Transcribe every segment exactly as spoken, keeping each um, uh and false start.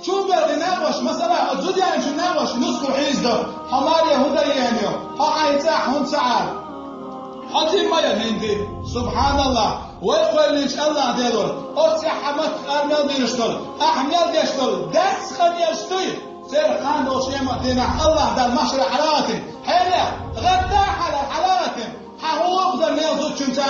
Чу бер ди накъош, масала, о зудянчу накъош нуску хьиздо. Хьо маре хӀун даеню? Хьо хьайн цӀа хӀун ца Ӏар? Хьо ди ма я хӀинди. Субханаллах. Вай кхоьллинчу Аллах Делор, оццехь хьан матта ар мел динаш долу, ахь мел деш долу, дас къамелаш дуй? Церан кхана долчу къемат дийнахь Аллах Дала машара хьалагӀатин. Хьенех, гӀадда хьала хьалагӀатин. Хьан хӀун гӀо дан мел зудчуьнца,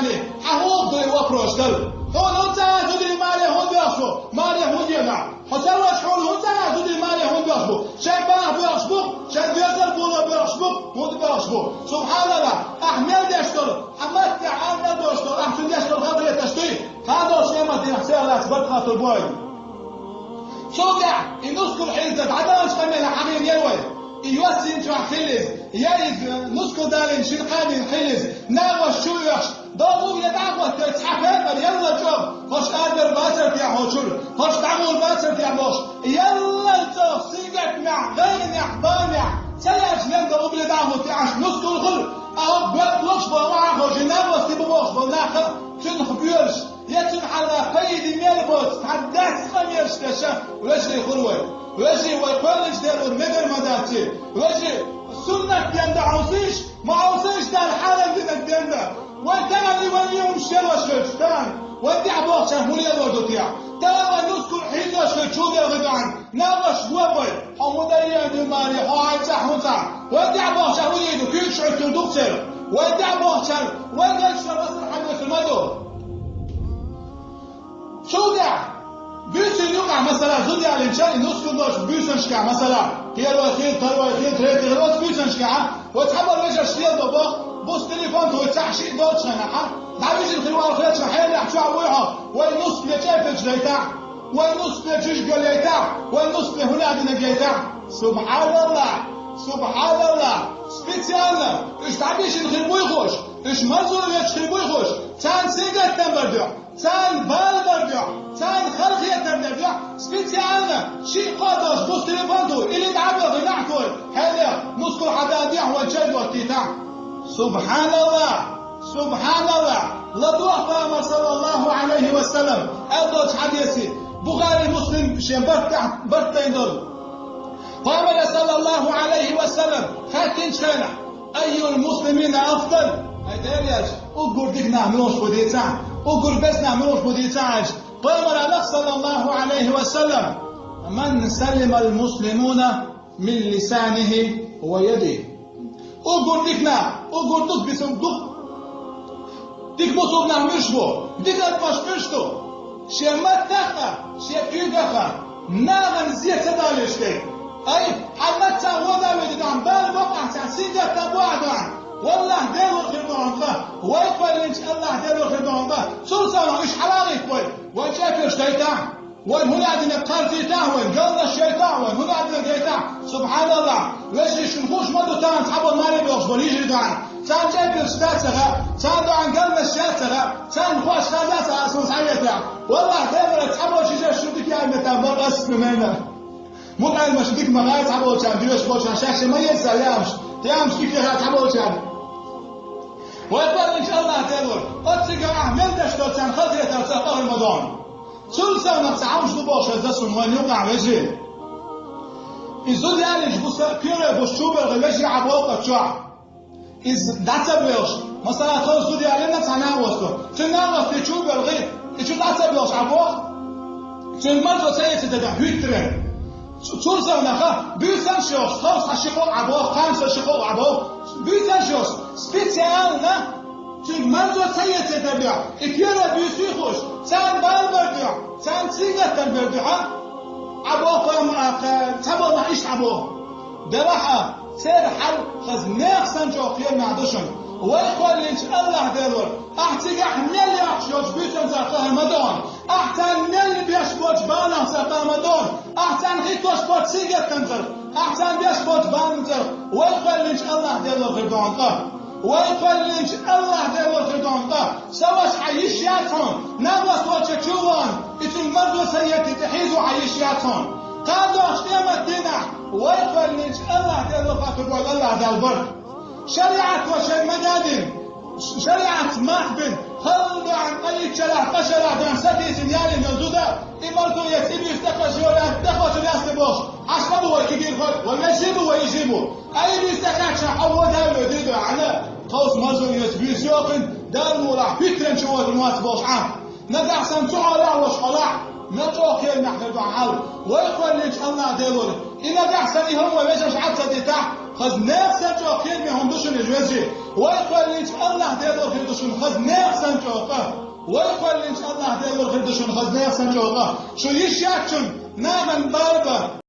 хьан хӀун гӀо ду и вопрос дала? Хьуна хӀун ца а зудий маре хӀун доьхуш бу, маре хӀун дена? Хьо ца вачу хьуна хӀун ца а зудий маре хӀун доьхуш бу? Шайн баха боьхуш бу, шайн доьзал боло боьхуш бу, хӀунда боьхуш бу? Субханаллах, ахь мел деш долу, хьан матте Ӏамал долуш долу, ахь цуьнан деш долу хабаре таш дуй? Кхана долчу къемат дийнахь церан лаьцна барт хаттур бу вайна. Цул тӀаьхьа и нускал хьийза дӀадаллачу къамелехь хьахийна яра вай. И йоссийначохь хилла иза, я иза нускал далийна шина кханийна хилла иза, нагӀаш чу оьхуш, догӀу я дӀахӀоттайо цхьа пекъар ялла чӀогӀа, хӀорш адар бацар техьа хьочуьра, хӀорш дӀагӀур бацар техьа бохуш, ялла цӀогӀа сингаттамехь, гӀайгӀанехь, бамехь, ца яьлча лен дан угли дӀахӀутту аьш нускал хуьлу, а хӀокху боьрталгаш боху ахьа хожий нагӀаш ти бу бохуш болу нах а цуьнах боьлуш. Я цуьнан хьалха пайда мел боцу, цхьа дас къамелаш деш вежарий хуьлу вай. Вежарий, вай кхоьллинчу Делора мегар ма дац и. Вежарий, суннат денна дан хьовсийша, ма хьовсийша Дала хьарам динарг денна. Вай тахана и вай юхамаш лелош хилча, тахана вайн тӀехь бохучарна хӀун лелор ду техьа? Тахана вай нускал хьийзош хилча, чу делхи доӀан. Нагахь вай, хьо хӀун дан еана ду маре, хьо хьайн цӀа хӀун цӀа? Вайн тӀехь бохучарна хӀун йийр ду, куьйгаш Ӏуьттур ду-кх церан. Вайн тӀехь бохучарна, вайн гайшна масал хьан доьсур ма ду. Цул тӀаьхьа, буьйсанна юкъахь, масала, зуда ялийначохь, и нускал долчу буьйсанашкахь, масала, первый хир, второй хир, третий хир, оцу буьйсанашкахь, вай цхьаболу вежарш леладо боху, буса телефон тухий цхьаъ шиъ долчу хенахь, дӀавижина хир вала хилча хьенех чохь вуй хьо, вай нускале чӀепилча дайтахь, вай нускале жижиг йолуьйтахь, вай нускале хӀун а динарг яйтахь. Субханаллах! Субханаллах! Специально уьш дӀабижина хир буй хууш, уьш марзо ветташ хир буй хууш, царна сингаттам бар дуьхьа, царна бала бар дуьхьа, царна халахетар дар дуьхьа, специально шиъ-кхоъ долуш буса телефон тухий, или дӀа а бохий нахь тухий, хьенех, нускал хьан дан дехьа вайн чай доттийтахь. Субханаллах! Субханаллах! ЛадогӀа Пайхамар, саллаллаху Ӏалайхи ва саллам, аьлла долчу хьадисе, Бухари, Муслим шен барт тӀехь, барт тайна долу. Пайхамаре, саллаллаху Ӏалайхи ва саллам, хаьттинчу хенахь, «Айюл муслимина афдал?» Хьайн Дела яьлча, уггар дика нах муьлш бу дийцахь, уггар беса нах муьлш бу дийцахь аьлча, Пайхамара аьлла, саллаллаху Ӏалайхи ва саллам, «Ман салимал муслимуна мин лисанихи ва ядихи». Уггар дика нах, уггар дукха бисург ду. Дика бусург нах муьлш бу, дика адамаш муьлш ду. Шен маттах а, шен куьйгах а, нахана зе ца далийча дерг. Ай, хьан маттаца вон а вуьту тахана, бала боккъахь цхьа сингаттам бу ахь тахана. Валлахь, Делора хир ду хьуна къа. Вай кхоьллинчу Аллах Делора хир ду хьуна къа. Цул совнаха уьш хьалагӀийтахь вай, вайн чӀепилча дайтахь. Вайн хӀун а динарг кхарцийтахь вайн, галнаш яйтахь вайн, хӀун а динарг яйтахь. Субханаллах! Вежарий, шуна хууш ма ду тахана цхьаболу маре боьхуш болу йижарий ду хьуна. Царна чӀепилча дан ца хаьа, царна ду хьуна галнаш ян ца хаьа, царна хууш хаза ца хаьа суна схьаветахь. Валлахь, Делора, цхьаболу йижарий шуна дика яьлла метта бара ас ду мена. Мукъайлаш дика ма хаьа цхьаболчарна, доьшуш болчарна, шаьш ма еза лаьмаш, лаьмаш дика яха цхьаболчарна. Вай кхоьллинчу Аллах Делора, оццигахь ахь мел деш долу царна халахетар цӀа къахьар ма дона. Цул совнаха цхьа хӀумаш ду бохуш аса суна вайн юкъахь, вежарий. И зуда ялийча буса, первый буса чу белхий вежарий Ӏа боху оцу чохь. Иза дӀа ца боьлхуш, масала, тхо зуда ялийна цхьа накъосто. Цуьнан накъосте чу белхий, и чу дӀа ца боьлхуш Ӏа боху. Цуьнан марзо ца эцийта дехьа хӀуьттарен. Цу-, цул совнаха, буьйсанаш йохуш, тховса ши-кхоъ Ӏа боху, кхана со ши-кхоъ Ӏа боху. Буьйсанаш йохуш, специально цуьнга марзо ца эцийта дехьа, и первый буьйсий хууш, царна бала бар дуьхьа, царна сингаттам бар дуьхьа, Ӏа боху, ам, а, кха, цхьаболу нах иштта Ӏа боху. Делахь а, церан хьал хаза нехан санна чӀогӀа кхерамехь ду шуна. Вай кхоьллинчу Аллах Делора, ахь цигахь мел яхкуш йолчу буьйсанца къахьар ма дона, ахь царна мел беш болчу баланца къахьар ма дона, ахь царна хӀиттош болчу сингаттамца, ахь царна беш болчу баланца, вай кхоьллинчу Аллах Делора хир дона къа. Вай кхоьллинчу Аллах Делора хир дона къа. Сан ваша, хьан йиш яц хьуна, накъост волча чу ван, и цуьнга марзо ца эцийта хьийзо хьан йиш яц хьуна. Кхана долчу къемат дийнахь, вай кхоьллинчу Аллах Делора хаттар бойла Аллах Дала бар. ШариӀато шайн ма даьдина, шариӀатца мах бина, халла доьгӀна къа йиччалахь, къа шарахь доьгӀна сатийсина ялийна йолу зуда, и марзо эца, и буьйса тӀекхача йолу, тӀекхочун яц бохуш, Ӏаш ма бу вай кегийрхой, вай вежарий бу, вай йижарий бу. Къайле стаканча хьо вода а воьдий ду Ӏана, тховса марзо йоьцу буьйса йохийна, Далла мукъалахь, хӀуьттаренчу вода моаца бохуш Ӏа. Нагахь санна цу хьолехь а, ваша хьолехь а, мел чӀогӀа кхерамехь хир ду хьал. Вай кхоьллинчу АллахӀ Делора, и нагахь санна и хӀума вай вежарша Ӏад ца дитахь, хаза нехан санна чӀогӀа кхераме хӀума ду шуна, я вежарий. Вай кхоьллинчу АллахӀ Делора хир ду шуна хаза нехан санна чӀогӀа къа. Вай кхоьллинчу АллахӀ Делора хир ду шуна хаза нехан санна чӀогӀа къа. Шу йиш яц шуна нахана бала бан.